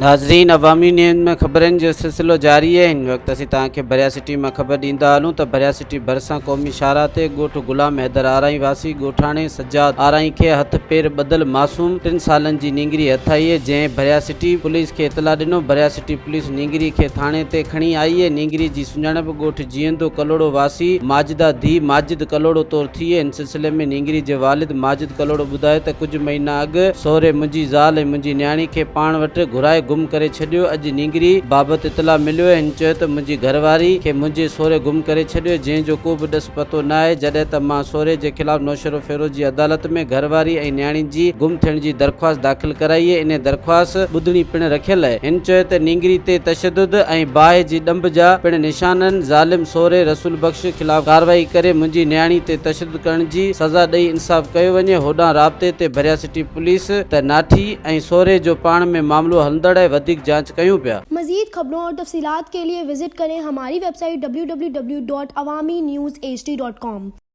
ناظرين عوامي نيوز ۾ خبرن جو سلسلو جاري آهي هن وقت اسين توهان کي ڀريا سٽي مان خبر ڏيندا هلون ته ڀريا سٽي ڀرسان قومي شاهراهه تي ڳوٺ غلام حيدر آرائين واسي ڳوٺاڻي سجاد آرائين کي هٿ پير ٻڌل معصوم ٽن سالن جي نينگري هٿ آئي جنهن ڀريا سٽي پوليس کي اطلاع ڏنو ڀريا سٽي پوليس نينگري کي ٿاڻي تي کڻي آئي نينگري جي سڃاڻپ ڳوٺ جيئندو ڪلهوڙو واسي ماجده ڌيء ماجد ڪلهوڙو طور ٿي ان سلسلي ۾ نينگري جي والد ماجد ڪلهوڙو ٻڌايو ته ڪجهه مهينا اڳ سهري منهنجي زال ۽ منهنجي نياڻي کي پاڻ وٽ گهرائي گم ڪري ڇڏيو، اڄ نينگري بابت اطلاع مليو ۽ هن چيو ته منهنجي گهرواري کي منهنجي سهري گم ڪري ڇڏيو جنهن جو ڪو به ڏس پتو نه آهي، جڏهن ته مان سهري جي خلاف نوشهروفيروز جي عدالت ۾ گهرواري ۽ نياڻي جي گم ٿيڻ جي درخواست داخل ڪرائي اهي انهي درخواست ٻڌڻي پڻ رکيل اهي. هن چيو ته نينگري تي تشدد ۽ باهه جي ڏنڀ جا پڻ نشان آهن، ظالم سهري رسول بخش خلاف ڪارروائي ڪري منهنجي نياڻي تي تشدد ڪرڻ جي سزا ڏئي انصاف ڪيو وڃي هوڏانهن رابطي تي ڀريا سٽي پوليس ته ناٺي ۽ سهري جو پاڻ ۾ معاملو هلندڙ آهي وڌيڪ جاچ ڪيون پيا. مزيد خبرون اور تفصيلات کے لئے وزٽ ڪرين ھماري web site www.awamiNewsHD.com.